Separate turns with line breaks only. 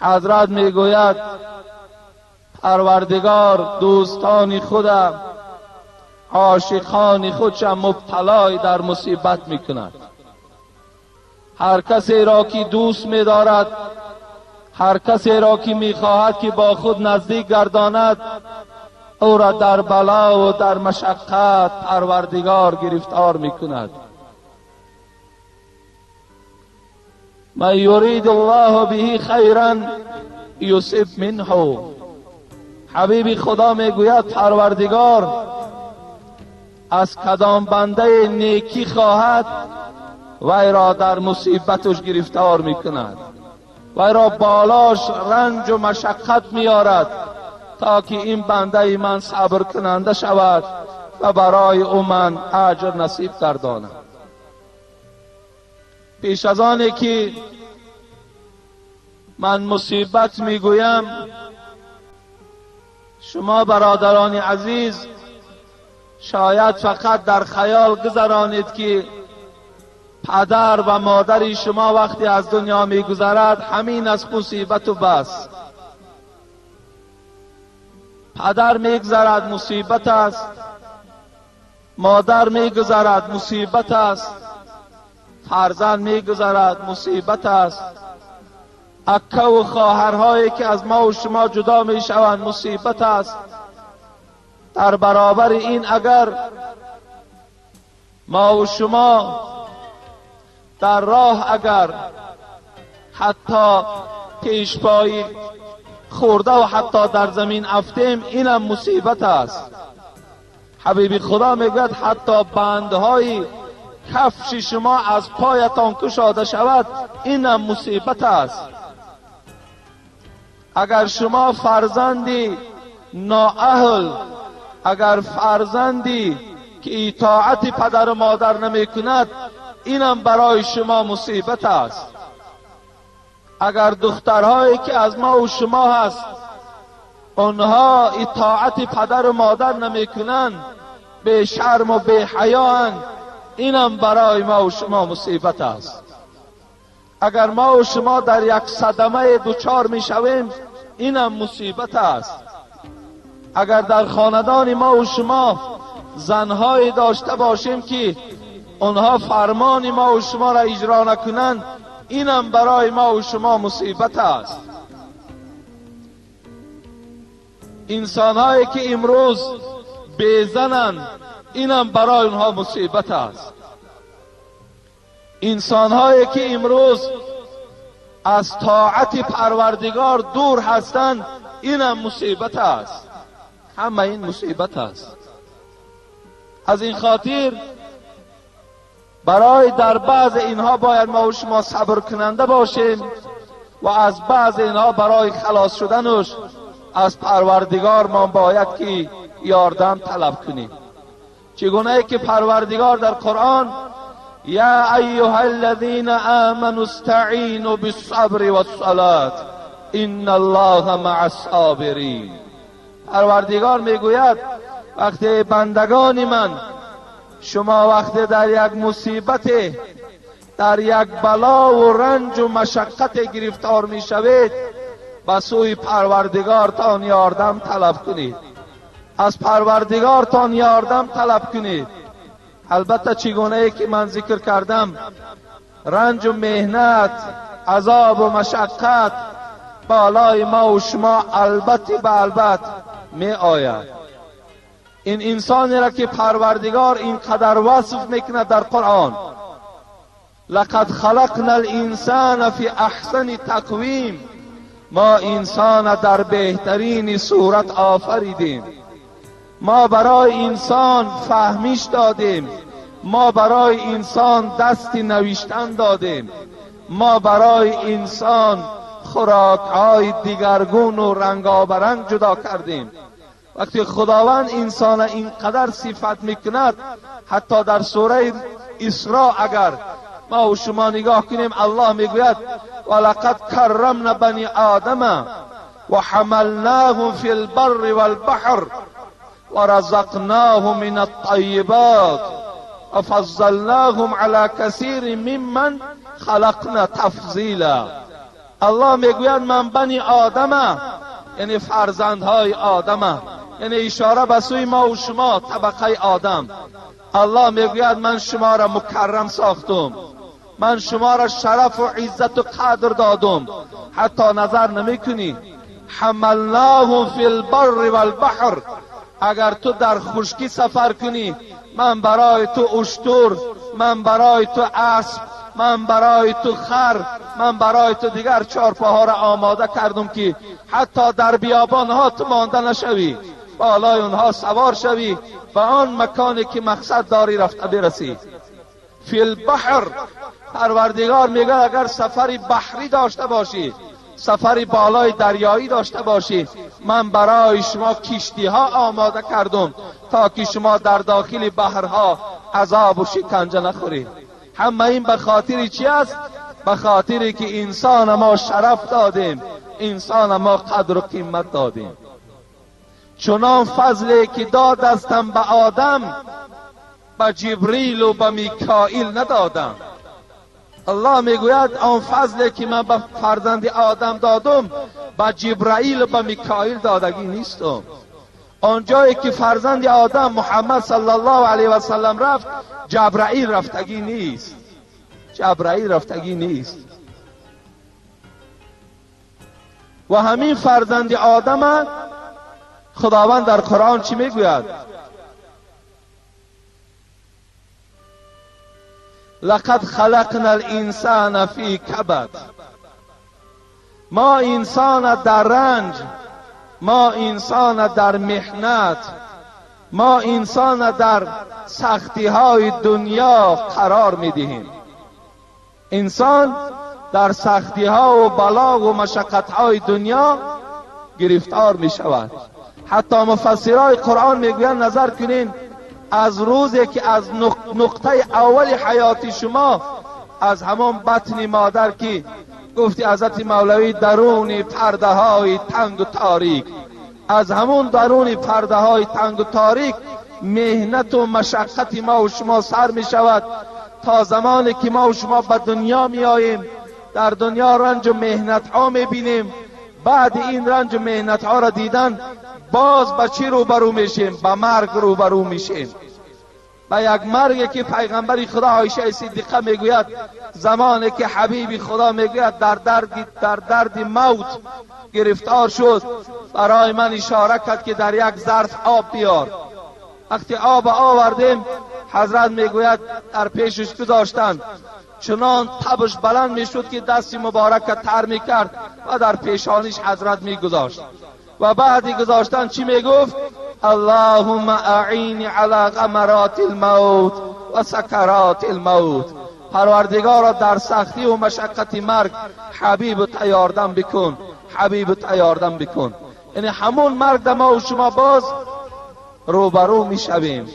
حضرت میگوید پروردگار دوستان خودم، عاشقان خودشم مبتلای در مصیبت میکند. هر کسی را که دوست میدارد، هر کسی را که میخواهد که با خود نزدیک گرداند، او را در بلا و در مشقت پروردگار گرفتار میکند. من یرید الله به خیرا یصب منه. حبیب خدا میگوید پروردگار از کدام بنده نیکی خواهد وی را در مصیبتش گرفتار میکند، وی را بالاش رنج و مشقت میارد تا که این بنده من صبر کننده شود و برای او من اجر نصیب گرداند. پیش از آنی که من مصیبت میگویم، شما برادران عزیز شاید فقط در خیال گذرانید که پدر و مادر شما وقتی از دنیا میگذرد همین از مصیبت و بس. پدر میگذرد مصیبت است، مادر میگذرد مصیبت است، فرزند میگذرد مصیبت است، اکه و خواهرهایی که از ما و شما جدا میشوند مصیبت است. در برابر این اگر ما و شما در راه اگر حتی پیشپایی خورده و حتی در زمین افتیم، اینم مصیبت است. حبیب خدا میگوید حتی بندهای کفش شما از پایتان کشاده شود، اینم مصیبت است. اگر شما فرزندی نااهل، اگر فرزندی که اطاعت پدر و مادر نمی کند، اینم برای شما مصیبت است. اگر دخترهایی که از ما و شما هست آنها اطاعت پدر و مادر نمی کنند، به شرم و به حیااند، اینم برای ما و شما مصیبت است. اگر ما و شما در یک صدمه دچار می شویم، اینم مصیبت است. اگر در خاندان ما و شما زنهایی داشته باشیم که آنها فرمان ما و شما را اجرا نکنند، اینم برای ما و شما مصیبت است. انسانهایی که امروز بیزنند، اینم برای آنها مصیبت است. انسانهایی که امروز از طاعت پروردگار دور هستند، اینم مصیبت است. همه این مصیبت است. از این خاطر برای در بعض اینها باید ما و شما صبر کننده باشیم و از بعض اینها برای خلاص شدنش از پروردگار ما باید که یاردم طلب کنیم. چگونه که پروردگار در قرآن یا ایها الذین آمنوا استعینوا بالصبر والصلاة ان الله مع الصابرین. پروردگار میگوید وقتی بندگان من شما وقتی در یک مصیبت، در یک بلا و رنج و مشقت گرفتار میشوید، به سوی پروردگارتان یاردم طلب کنید، از پروردگارتان یاردم طلب کنید. البته چگونه ای که من ذکر کردم، رنج و مهنت، عذاب و مشقت بالای ما و شما البته به البته می آید. این انسانی را که پروردگار اینقدر وصف میکند در قرآن، لقد خلقنا الانسان فی احسن تقویم، ما انسان در بهترین صورت آفریدیم، ما برای انسان فهمیش دادیم، ما برای انسان دست نوشتن دادیم، ما برای انسان خوراک‌های دیگرگون و رنگابرنگ جدا کردیم. وقتی خداوند انسان اینقدر صفت میکند، حتی در سوره اسراء اگر ما و شما نگاه کنیم، الله میگوید ولقد کرمنا بنی آدم و حملناهم فی البر والبحر ورزقناهم من الطیبات وفضلناهم على كثير ممن خلقنا تفضیلا. الله میگوید من بنی آدمه، یعنی فرزندهای آدمه، یعنی اشاره به سوی ما و شما طبقه آدم. الله میگوید من شما را مکرم ساختم، من شما را شرف و عزت و قدر دادم، حتی نظر نمیکنی. حملناهم فی البر والبحر، اگر تو در خشکی سفر کنی من برای تو اشتر، من برای تو اسب، من برای تو خر، من برای تو دیگر چارپاها را آماده کردم که حتی در بیابان ها تو مانده نشوی، بالای اونها سوار شوی و آن مکانی که مقصد داری رفته برسی. فی البحر، پروردگار میگه اگر سفری بحری داشته باشی، سفری بالای دریایی داشته باشی، من برای شما کشتی ها آماده کردم تا که شما در داخل بحرها عذاب و شکنجه نخورید. همه این به خاطر چی است؟ به خاطر که انسان ما شرف دادیم، انسان ما قدر و قیمت دادیم. چنان فضلی که دادستم به آدم، به جبریل و به میکائیل ندادم. الله میگوید آن فضلی که من به فرزند آدم دادم به جبرائیل و به میکائیل دادگی نیستم. آنجایی که فرزند آدم محمد صلی الله علیه و سلم رفت، جبرائیل رفتگی نیست، جبرائیل رفتگی نیست. و همین فرزند آدم خداوند در قرآن چی میگوید؟ لقد خلقنا الانسان فی کبد. ما انسان در رنج، ما انسان در محنت، ما انسان در سختی های دنیا قرار میدهیم. انسان در سختی ها و بلا و مشقت های دنیا گرفتار می شود. حتی مفسرای قرآن میگویند نظر کنین، از روزی که از نقطه اول حیات شما، از همان بطن مادر که گفتی حضرت مولوی درون پرده های تنگ و تاریک، از همون درون پرده های تنگ و تاریک مهنت و مشقت ما و شما سر می شود تا زمانی که ما و شما به دنیا می آییم. در دنیا رنج و مهنت ها می بینیم. بعد این رنج و مهنت ها را دیدن باز به چی روبرو میشیم؟ به مرگ روبرو میشیم. به یک مرگی که پیغمبر خدا عایشه صدیقه میگوید زمانی که حبیب خدا میگوید در درد موت گرفتار شد، برای من اشاره کرد که در یک ظرف آب بیار. وقتی آب آوردیم، حضرت میگوید در پیشش گذاشتند، چنان تبش بلند میشد که دست مبارک تر میکرد و در پیشانیش حضرت میگذاشت. و بعدی گذاشتن چی میگفت؟ اللهم اعینی علی غمرات الموت و سکرات الموت. پروردگارا در سختی و مشقت مرگ حبیب تیاردم بکن، حبیب تیاردم بکن. یعنی همون مرگ ما و شما باز روبرو میشویم.